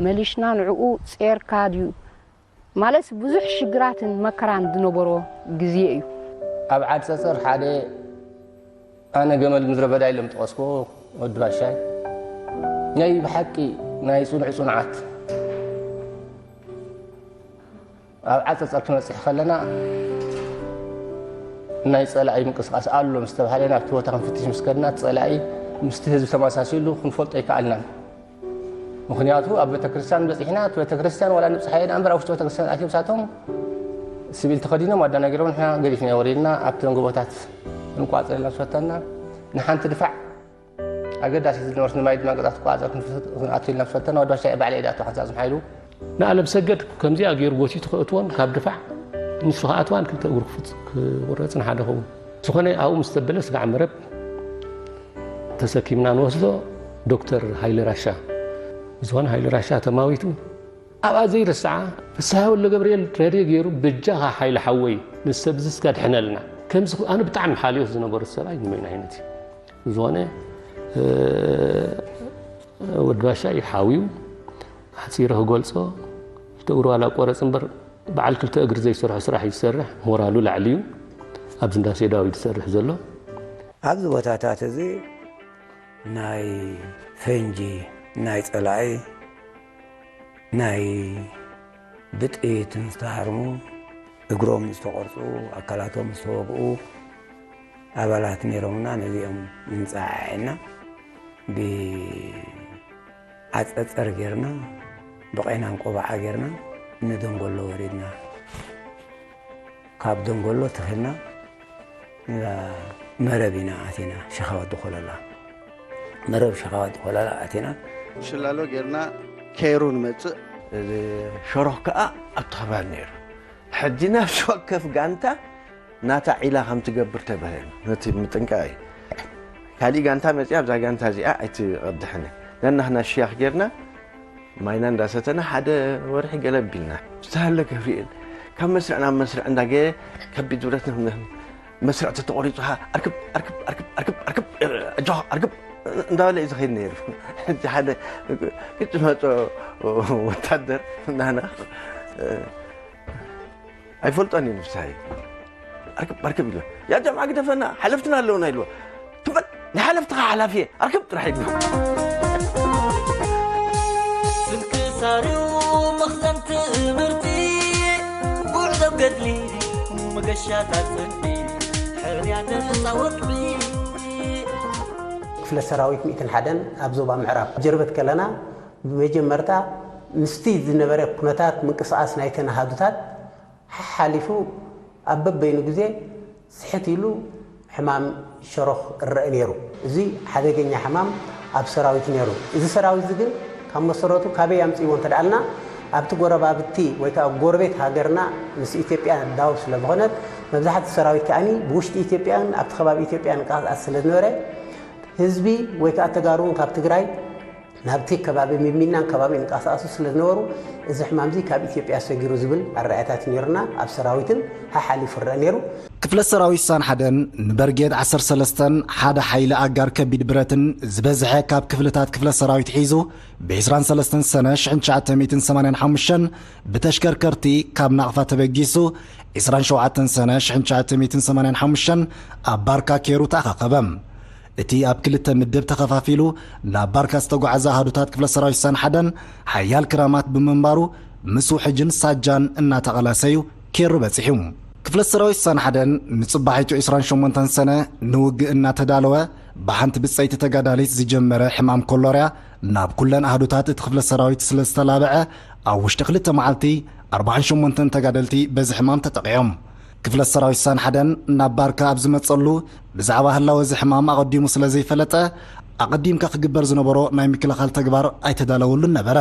መሊሽና ንዕኡ ጼርካ ድዩ ማለትስ ብዙሕ ሽግራትን መከራን ዝነበሮ ግዜ እዩ። ኣብ ዓጸጸር ሓደ ኣነ ገመል ምድረ በዳ ኢሎም ጠቐስኩ ወዲ ባሻይ ናይ ብሓቂ ናይ ጽኑዕ ጽኑዓት ኣብ ዓጸጸር ክነጽሕ ከለና ናይ ጸላኢ ምንቅስቃስ ኣሎ ምስ ተባሃለ ናብቲ ቦታ ክንፍትሽ ምስ ከድና እቲ ጸላኢ ምስቲ ህዝቢ ተመሳሲሉ ክንፈልጦ ኣይከኣልናን። ምኽንያቱ ኣብ ቤተክርስትያን በጺሕና እቲ ቤተክርስትያን ዋላ ንብጽሓ ኢና እምበር ኣብ ውሽጢ ቤተክርስትያን ኣትዮም ሳቶም ሲቪል ተኸዲኖም ኣደናጊሮም ንሕና ገዲፍና ወሪድና ኣብተን ጎቦታት እንቋጸር ኢልና ምስ ፈተና ንሓንቲ ድፋዕ ኣገዳሲት ዝነበረት ንማይ ድማ ገጻት ክቋጸር ክንኣቱ ኢልና ምስ ፈተና ወዲ ባሻይ ባዕለይ ኢዳ ኣቶ ሓንሳብ ዝም ሓይሉ ንኣለም ሰገድ ከምዚኣ ገይሩ ጎቲቱ ክእትዎን ካብ ድፋዕ ንሱ ክኣትዋን ክልተ እግሩ ክፍጽ ክቁረጽን ሓደ ኸውን ዝኾነ ኣብኡ ምስ ተበለ ስጋዕ መረብ ተሰኪምና ንወስዶ ዶክተር ሃይለ ራሻ ዝኾነ ሃይለ ራሻ ተማዊቱ ኣብኣ ዘይርስዓ ፍስሃ ወልደ ገብርኤል ረድዮ ገይሩ በጃኻ ሓይለ ሓወይ ንሰብ ዝስጋ ድሕነልና ከምዚ ኣነ ብጣዕሚ ሓልዮት ዝነበሩ ሰብኣይ ንመይን ዓይነት እዩ ዝኾነ ወዲ ባሻ እዩ ሓውዩ ሓፂረ ክገልፆ ክልተ እግሩ ዋላ ቆረፅ እምበር በዓል ክልተ እግሪ ዘይሰርሖ ስራሕ እዩ ዝሰርሕ ሞራሉ ላዕሊ እዩ ኣብዚ እንዳሴ ዳዊት ዝሰርሕ ዘሎ ኣብዚ ቦታታት እዚ ናይ ፈንጂ ናይ ፀላኢ ናይ ብጥይት ዝተሃርሙ እግሮም ዝተቆርፁ ኣካላቶም ዝተወግኡ ኣባላት ነይሮምና ነዚኦም ንፀዓዒና ብዓፀፀር ጌርና ብቐይናን ቆባዓ ጌርና ንደንጎሎ ወሪድና ካብ ደንጎሎ ትኺልና መረብ ኢና ኣቲና ሸኻወዲ ኮለላ መረብ ሸኻወዲ ኮለላ ኣቲና ሽላሎ ጌርና ከይሩ ንመፅእ እዚ ሸሮኽ ከዓ ኣብቲ ከባቢ ነይሩ ሕጂ ነፍሲ ወከፍ ጋንታ ናታ ዒላ ከም ትገብር ተበለ ነቲ ምጥንቃ እዩ ካሊእ ጋንታ መፅያ ኣብዛ ጋንታ እዚኣ ኣይትቐድሕን ነናህና ሽያኽ ጌርና ማይና እንዳሰተና ሓደ ወርሒ ገለ ቢልና ዝተሃለ ገብርኤል ካብ መስርዕ ናብ መስርዕ እንዳገየ ከቢድ ብረት መስርዕ ተተቆሪፁ ኣርክብ ኣርክብ ኣርክብ ኣርክብ ኣርክብ ኣጆኻ ኣርክብ እንዳበለ እዩ ዝኸይድ ነይሩ። ሕጂ ሓደ ግጭ መፆ ወታደር ናና ኣይፈልጦን እዩ ንፍሳይ ኣርክብ ኣርክብ ኢሎ ያ ጀምዓ ግደፈና ሓለፍትና ኣለውና ኢልዎ ትበል ንሓለፍትኻ ሓላፊ ኣርክብ ጥራሕ ይግባ ስንክሳርዩ መኽዘን ትምህርቲ ጉዕዞ ገድሊ መገሻታት ጽድቂ ሕርያ ነጻ ወግዒ ክፍለ ሰራዊት ሚእትን ሓደን ኣብ ዞባ ምዕራብ ጀርበት ከለና ብመጀመርታ ምስቲ ዝነበረ ኩነታት ምንቅስቓስ ናይተን ኣሃዱታት ሓሓሊፉ ኣብ በበይኑ ግዜ ስሕት ኢሉ ሕማም ሸሮኽ እረአ ነይሩ። እዚ ሓደገኛ ሕማም ኣብ ሰራዊት ነይሩ። እዚ ሰራዊት እዚ ግን ካብ መሰረቱ ካበይ ኣምፅእዎ እንተደኣልና ኣብቲ ጎረባብቲ ወይ ከዓ ጎረቤት ሃገርና ምስ ኢትዮጵያ ዳው ስለዝኾነት መብዛሕትኡ ሰራዊት ከዓኒ ብውሽጢ ኢትዮጵያን ኣብቲ ከባቢ ኢትዮጵያን እንቀሳቀስ ስለዝነበረ ህዝቢ ወይ ከዓ ተጋሩ እውን ካብ ትግራይ ናብቲ ከባቢ ሚሚናን ከባቢ እንቀሳቀሱ ስለ ዝነበሩ፣ እዚ ሕማምዚ ካብ ኢትዮጵያ ሰጊሩ ዝብል ኣረኣእያታት ነይሩና። ኣብ ሰራዊትን ሓሓሊፉ ይረአ ነይሩ። ክፍለ ሰራዊት ሳን ሓደን ንበርጌድ ዓሰርተ ሰለስተን ሓደ ሓይሊ ኣጋር ከቢድ ብረትን ዝበዝሐ ካብ ክፍልታት ክፍለ ሰራዊት ሒዙ ብ23 ሰነ ሽሕን ትሽዓተ ሚእትን ሰማንያን ሓሙሽተን ብተሽከርከርቲ ካብ ናቕፋ ተበጊሱ ዕስራን ሸውዓተን ሰነ ሽሕን ትሽዓተ ሚእትን ሰማንያን ሓሙሽተን ኣብ ባርካ ኬሩ ተኣኻኸበ። እቲ ኣብ ክልተ ምድብ ተኸፋፊሉ ናብ ባርካ ዝተጓዓዘ ኣሃዱታት ክፍለ ሰራዊት ሳን ሓደን ሓያል ክራማት ብምንባሩ ምስ ውሕጅን ሳጃን እናተቐላሰዩ ኬሩ በጺሑ። ክፍለ ሰራዊት ሳን ሓደን ንጽባሒቱ ዕስራን ሸሞንተን ሰነ ንውግእ እናተዳለወ ብሓንቲ ብጸይቲ ተጋዳሊት ዝጀመረ ሕማም ኮሎርያ ናብ ኩለን ኣሃዱታት እቲ ክፍለ ሰራዊት ስለ ዝተላብዐ ኣብ ውሽጢ ክልተ መዓልቲ ኣርባዓን ሸሞንተን ተጋደልቲ በዚ ሕማም ተጠቒዖም። ክፍለ ሰራዊት ሳን ሓደን ናብ ባርካ ኣብ ዝመጸሉ ብዛዕባ ህላወ እዚ ሕማም ኣቐዲሙ ስለ ዘይፈለጠ ኣቐዲምካ ክግበር ዝነበሮ ናይ ምክልኻል ተግባር ኣይተዳለወሉን ነበረ።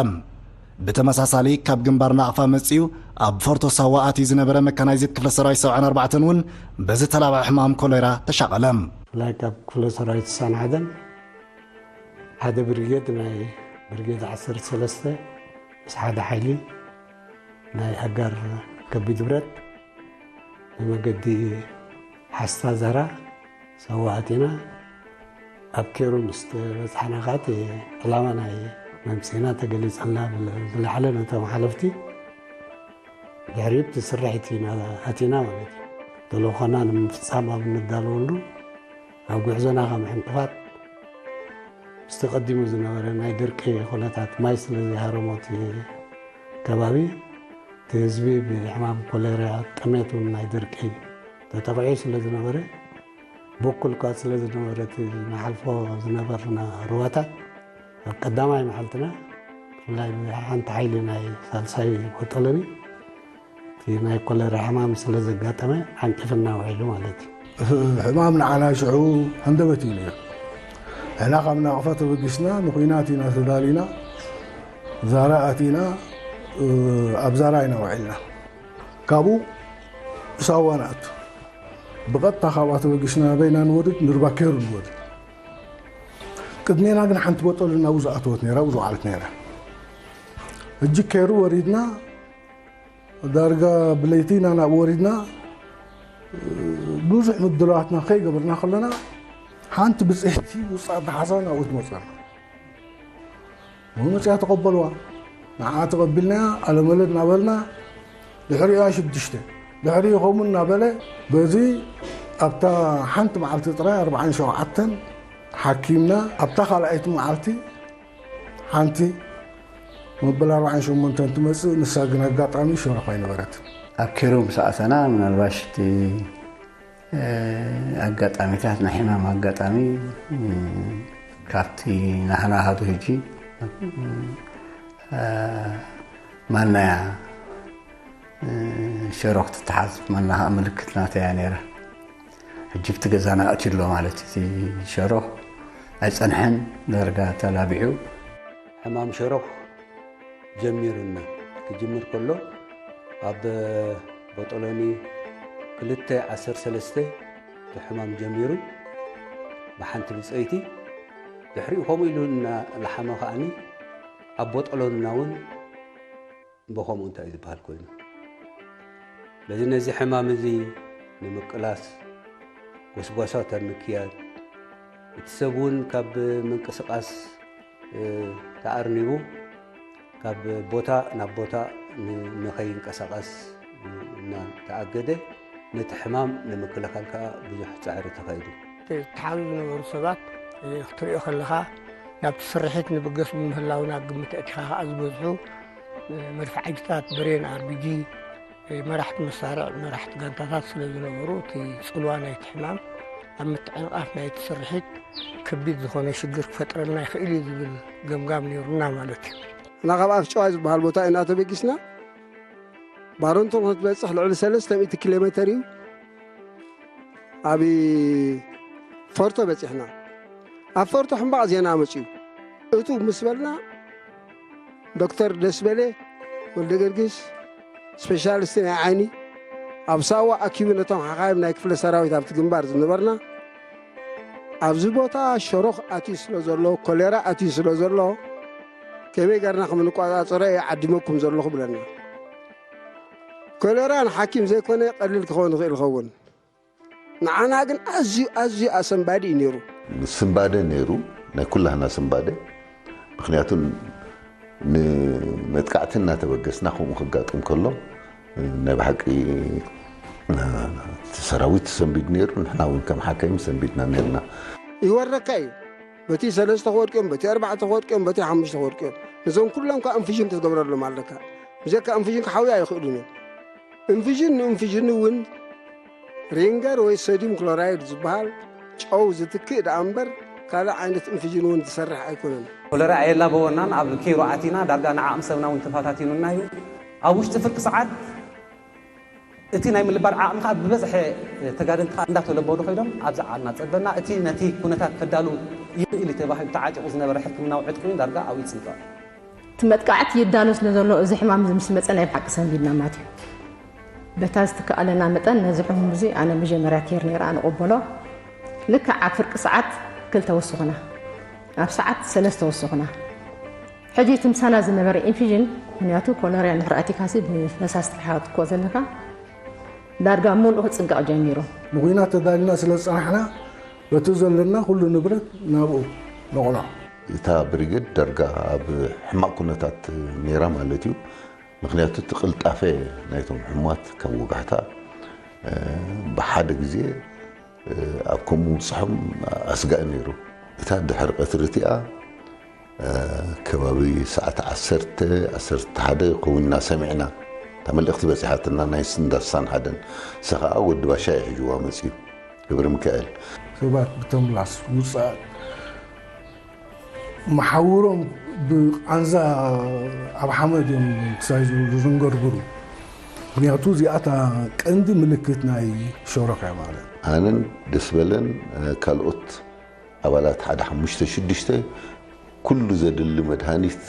ብተመሳሳሊ ካብ ግንባር ናቕፋ መጺኡ ኣብ ፎርቶ ሳዋ ኣትዩ ዝነበረ መካናይዝድ ክፍለ ሰራዊት ሰብዓን ኣርባዕተን እውን በዚ ተላብዐ ሕማም ኮሌራ ተሻቐለ። ብፍላይ ካብ ክፍለ ሰራዊት ሳን ሓደን ሓደ ብርጌድ ናይ ብርጌድ ዓሰርተ ሰለስተ ምስ ሓደ ሓይሊ ናይ ኣጋር ከቢድ ብረት ብመገዲ ሓስታ ዛራ ሰዋ ኣቲና ኣብ ኬሩ ምስ ተበጻሕና ከኣ እቲ ዕላማ ናይ መምጽኢና ተገሊጸልና ብለ- ብዝለዓለ ነቶም ሓለፍቲ ድሕሪኡ እቲ ስርሒት ኢና ኣቲና ማለት እዩ። ተልእኾና ንምፍጻም ኣብ እንዳለወሉ ኣብ ጉዕዞና ከም ዕንቅፋት ምስቲ ቀዲሙ ዝነበረ ናይ ድርቂ ኩነታት ማይ ስለ ዘይሃረሞ እቲ ከባቢ እቲ ህዝቢ ብሕማም ኮሌራ ጥሜት እውን ናይ ድርቂ ተጠቒዑ ስለ ዝነበረ ብኩል እኳ ስለ ዝነበረ እቲ ንሓልፎ ዝነበርና ሩባታት ኣብ ቀዳማይ መዓልትና ብፍላይ ሓንቲ ሓይሊ ናይ ሳልሳይ ቦጠለኒ እቲ ናይ ኮሌራ ሕማም ስለ ዘጋጠመ ዓንቂፍና ውዒሉ ማለት እዩ። ሕማም ንዓና ሽዑ ሃንደበት እዩ ነይሩ። ንሕና ካብ ናቕፋ ተበጊስና ንኹናት ኢና ተዳሊና ዛራ ኣቲና ኣብ ዛራ ኢና ውዒልና። ካብኡ ሳዋ ንኣቱ ብቐጥታ ካብኣ ተበጊስና ናበይና ንወርድ ንርባ ኬሩ ንወርድ። ቅድሜና ግን ሓንቲ ቦጠሎ ናብኡ ዝኣተወት ነይራ ኣብኡ ዝወዓለት ነይራ። ሕጂ ኬሩ ወሪድና ዳርጋ ብለይቲ ኢና ናብኡ ወሪድና ብዙሕ ምድላዋትና ከይገበርና ከለና ሓንቲ ብፅሕቲ ውፃእ ተሓዛ ናብኡ ትመፀና መመፅያ ተቐበልዋ ንዓ ተቐቢልናያ ኣለመለ እናበልና ድሕሪኣ ሽዱሽተ ድሕሪኡ ከምኡ እናበለ በዚ ኣብታ ሓንቲ መዓልቲ ጥራይ ኣርባዓን ሸውዓተን ሓኪምና ኣብታ ካልኣይቲ መዓልቲ ሓንቲ መበል ኣርባዓን ሸሞንተን ትመፅእ ንሳ ግን ኣጋጣሚ ሸረኽ ኣይነበረትን። ኣብ ኬሩ ምስ ኣተና ምናልባሽ እቲ ኣጋጣሚታት ናይ ሕማም ኣጋጣሚ ካብቲ ናህና ሃዱ ሕጂ ማናያ ሸሮኽ ትተሓዝ ማና ከዓ ምልክት ናተያ ነይራ። ሕጂ ብቲ ገዛና ኣትዩ ኣሎ ማለት እቲ ሸሮኽ ኣይፀንሐን ዳርጋ ተላቢዑ። ሕማም ሸሮኽ ጀሚሩና ክጅምር ከሎ ኣብ ቦጦሎኒ ክልተ ዓሰርተ ሰለስተ እቲ ሕማም ጀሚሩ ብሓንቲ ብፀይቲ ድሕሪኡ ከምኡ ኢሉ እና ለሓመ ከዓኒ ኣብ ቦጦሎንና እውን ብኸምኡ እንታይ እዩ ዝበሃል ኮይኑ ስለዚ ነዚ ሕማም እዚ ንምቅላስ ጎስጓሳት ኣብ ምክያድ እቲ ሰብ እውን ካብ ምንቅስቃስ ተኣርኒቡ ካብ ቦታ ናብ ቦታ ንኸይንቀሳቀስ እናተኣገደ ነቲ ሕማም ንምክልኻል ከዓ ብዙሕ ፃዕሪ ተኻይዱ። ተተሓዙ ዝነበሩ ሰባት ክትሪኦ ከለኻ ናብቲ ስርሒት ንብገስ ብምህላውና ግምት ኣእቲኻ ከዓ ዝበዝሑ መድፍዓይትታት ብሬን ኣርቢጂ መራሕቲ መሳርዕ መራሕቲ ጋንታታት ስለ ዝነበሩ እቲ ፅልዋ ናይቲ ሕማም ኣብ ምትዕንቓፍ ናይቲ ስርሒት ከቢድ ዝኾነ ሽግር ክፈጥረልና ይኽእል እዩ ዝብል ገምጋም ነይሩና ማለት እዩ። እና ካብ ኣፍጨዋይ ዝበሃል ቦታ ኢና ተበጊስና ባረንቶ ንክትበፅሕ ልዕሊ ሰለስተ ሚእቲ ኪሎ ሜተር እዩ ኣብ ፈርቶ በፂሕና ኣብ ፈርቶ ሕምባቕ ዜና መፅዩ እቱ ምስ በልና ዶክተር ደስበሌ ወልደገርጊስ ስፔሻሊስት ናይ ዓይኒ ኣብ ሳዋ ኣኪቡ ነቶም ሓኻይም ናይ ክፍለ ሰራዊት ኣብቲ ግንባር ዝነበርና ኣብዚ ቦታ ሸሮኽ ኣትዩ ስለ ዘሎ ኮሌራ ኣትዩ ስለ ዘሎ ከመይ ገርና ከም ንቆጻጸሮ እየ ዓዲመኩም ዘለኹ ብለና። ኮለራ ንሓኪም ዘይኮነ ቀሊል ክኸውን ይኽእል ይኸውን፣ ንዓና ግን ኣዝዩ ኣዝዩ ኣሰንባዲ እዩ ነይሩ። ስንባደ ነይሩ፣ ናይ ኩላህና ስንባደ። ምክንያቱ ንመጥቃዕቲ እናተበገስና ከምኡ ክጋጥም ከሎ ናይ ብሓቂ እቲ ሰራዊት ሰንቢዱ ነይሩ፣ ንሕና እውን ከም ሓካይም ሰንቢድና ነርና። ይወረካ እዩ። በቲ ሰለስተ ክወድቅዮም፣ በቲ ኣርባዕተ ክወድቅዮም፣ በቲ ሓሙሽተ ክወድቅዮም፣ እዞም ኩሎም ከዓ ኢንፊዥን ክትገብረሎም ኣለካ። ብዘካ ኢንፊዥን ክሓውያ ኣይኽእሉን እዮም። ኢንፊዥን ንኢንፊዥን እውን ሪንገር ወይ ሶዲየም ክሎራይድ ዝበሃል ጨው ዝትክእ ደኣ እምበር ካልእ ዓይነት ኢንፊዥን እውን ዝሰርሕ ኣይኮነን። ኮለራ ኣየላበወናን ኣብ ኬይሮ ኣቲና ዳርጋ ንዓቕሚ ሰብና እውን ተፈታቲኑና እዩ። ኣብ ውሽጢ ፍርቂ ሰዓት እቲ ናይ ምልባድ ዓቕሚ ከዓ ብበዝሐ ተጋደልቲ ከዓ እንዳተለበዱ ኮይዶም ኣብዚ ዓቕና ጸበና እቲ ነቲ ኩነታት ከዳሉ ይኽእል እዩ ተባሂሉ ተዓጢቑ ዝነበረ ሕክምናዊ ዕጥቂ እውን ዳርጋ ኣብኡ ይጽንቀቕ። እቲ መጥቃዕቲ ይዳሎ ስለ ዘሎ እዚ ሕማም እዚ ምስ መጸ ናይ ብሓቂ ሰንቢድና ማለት እዩ። በታ ዝትከኣለና መጠን ነዚ ሕሙም እዚ ኣነ መጀመርያ ኬር ነይረ ኣነ ቆበሎ ልክዕ ኣብ ፍርቂ ሰዓት ክልተ ወስኹና ኣብ ሰዓት ሰለስተ ወስኹና። ሕጂ እቲ ምሳና ዝነበረ ኢንፊዥን ምክንያቱ ኮለርያ ንሕርኣቲካሲ ብፈሳሲ ትሓትኮ ዘለካ ዳርጋ ሙሉእ ክጽንቀቕ ጀሚሩ። ንኹናት ተዳሊና ስለ ዝጸናሕና በቲ ዘለና ኩሉ ንብረት ናብኡ ነቑሎ። እታ ብሪገድ ዳርጋ ኣብ ሕማቕ ኩነታት ነይራ ማለት እዩ። ምክንያቱ እቲ ቅልጣፈ ናይቶም ሕሙማት ካብ ወጋሕታ ብሓደ ግዜ ኣብ ከምኡ ምብፅሖም ኣስጋኢ ነይሩ። እታ ድሕሪ ቀትሪ እቲኣ ከባቢ ሰዓት ዓሰርተ ዓሰርተ ሓደ ክኸውን ኢና ሰሚዕና። እታ መልእኽቲ በፂሓትና ናይ ስንዳሳን ሓደን። እሳ ከዓ ወዲ ባሻ እዩ ሒዝዋ መፅዩ። ገብረ ሚካኤል። ሰባት ብተምላስ ውፃእ መሓውሮም ብቃንዛ ኣብ ሓመድ እዮም ክሳይ ዝብሉ ዘንገርግሩ። ምክንያቱ እዚኣታ ቀንዲ ምልክት ናይ ሸሮካ ማለት። ኣነን ደስበለን ካልኦት ኣባላት ሓደ ሓሙሽተ ሽዱሽተ ኩሉ ዘድሊ መድሃኒት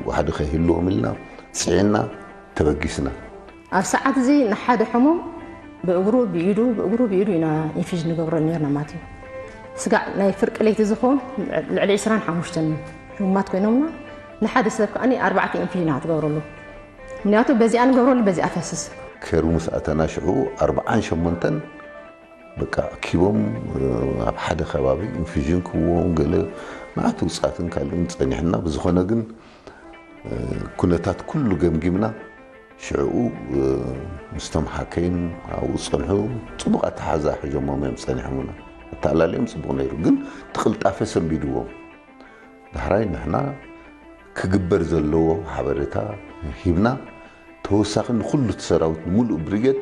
ዋሕዲ ከይህልዎም ኢልና ፅዒና ተበጊስና። ኣብ ሰዓት እዚ ንሓደ ሕሙም ብእግሩ ብኢዱ ብእግሩ ብኢዱ ኢና ኢንፊዥ ንገብሮ ነርና ማለት እዩ። ስጋዕ ናይ ፍርቂ ለይቲ ዝኸውን ልዕሊ ዕስራን ሓሙሽተን ሕሙማት ኮይኖምና ንሓደ ሰብ ከዓኒ ኣርባዕተ ኢንፊዥ ኢና ትገብረሉ። ምክንያቱ በዚኣ ንገብረሉ በዚኣ ፈስስ። ከሩ ምስ ኣተና ሽዑ ኣርባዓን ሸሞንተን በቃ ኪቦም ኣብ ሓደ ከባቢ ኢንፊዥን ክዎም ገለ መዓት ውፃትን ካልእን ፀኒሕና። ብዝኾነ ግን ኩነታት ኩሉ ገምጊምና ሽዕኡ ምስቶም ሓከይም ኣብኡ ዝፀንሑ ፅቡቕ ኣተሓዛ ሒዞሞም እዮም ፀኒሖምና። ኣተኣላልዮም ፅቡቕ ነይሩ ግን ትቕልጣፈ ሰንቢድዎም። ዳሕራይ ንሕና ክግበር ዘለዎ ሓበሬታ ሂብና ተወሳኺ ንኩሉ እቲ ሰራዊት ንምሉእ ብሪጌድ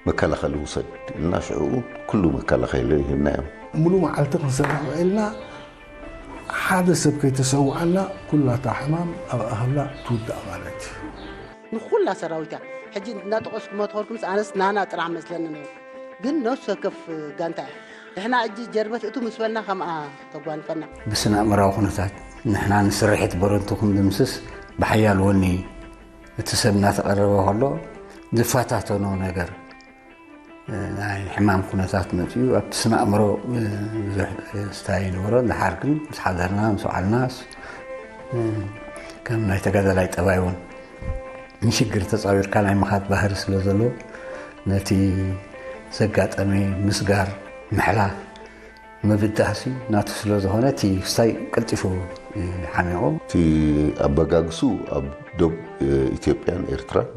መከላኸሊ ውሰድ ኢልና ሽዕኡ ኩሉ መከላኸሊ ሂብናዮም። ሙሉ መዓልቲ ክንሰርሕ ውዒልና ሓደ ሰብ ከይተሰውኣና ኩላታ ሕማም ኣብ ኣህላ ትውዳእ ማለት እዩ። ንኩላ ሰራዊታ ሕጂ እናጠቐስኩ መትኸርኩምስ ኣነስ ናና ጥራሕ መስለኒ ነይሩ ግን ነፍሲ ወከፍ ጋንታ እዩ። ንሕና እጂ ጀርበት እቱ ምስ በልና ከምኣ ተጓንፈና። ብስነ ኣእምራዊ ኩነታት ንሕና ንስርሒት በረንቱ ክንድምስስ ብሓያል ወኒ እቲ ሰብ እናተቐረበ ከሎ ዝፈታተኖ ነገር ናይ ሕማም ኩነታት መፅኡ ኣብቲ ስነ ኣእምሮ ብዙሕ ስታይ ይነበሮ። ድሓር ግን ምስ ሓደርና ምስ ወዓልና ከም ናይ ተጋዳላይ ጠባይ እውን ንሽግር ተፃዊርካ ናይ ምኻድ ባህሪ ስለ ዘሎ ነቲ ዘጋጠመ ምስጋር ምሕላፍ ምብዳህሲ ናቱ ስለ ዝኾነ እቲ ክስታይ ቀልጢፉ ሓሚቑ። እቲ ኣበጋግሱ ኣብ ዶብ ኢትዮጵያን ኤርትራን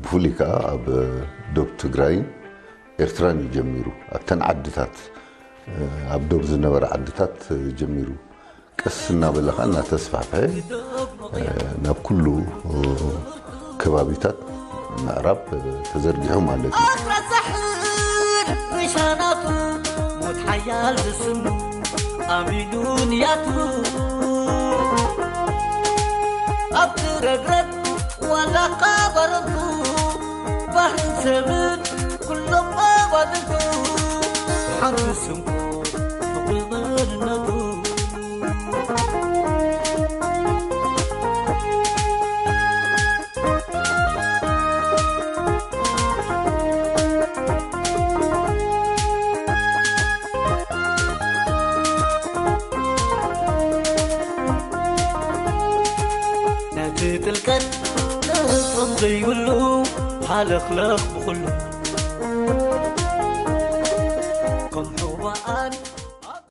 ብፍሉይ ከዓ ኣብ ዶብ ትግራይን ኤርትራን እዩ ጀሚሩ። ኣብተን ዓድታት ኣብ ዶብ ዝነበረ ዓድታት ጀሚሩ ቀስ እናበለ ከዓ እናተስፋሕፈሐ ናብ ኩሉ ከባቢታት ምዕራብ ተዘርጊሑ ማለት እዩ። ኣትረሳሕን ሪሻናቱ ሞት ሓያል ዝስኑ ኣሚኑ ንያቱ ኣብቲ ረግረግ ዋላ ቃባረቱ ባህርን ሰብን ኩሎም ኣባልቱ ሓንቲ ስንኩ ፍቕሪ መንነቱ ዘይብሉ ሃለኽለኽ ብኹሉ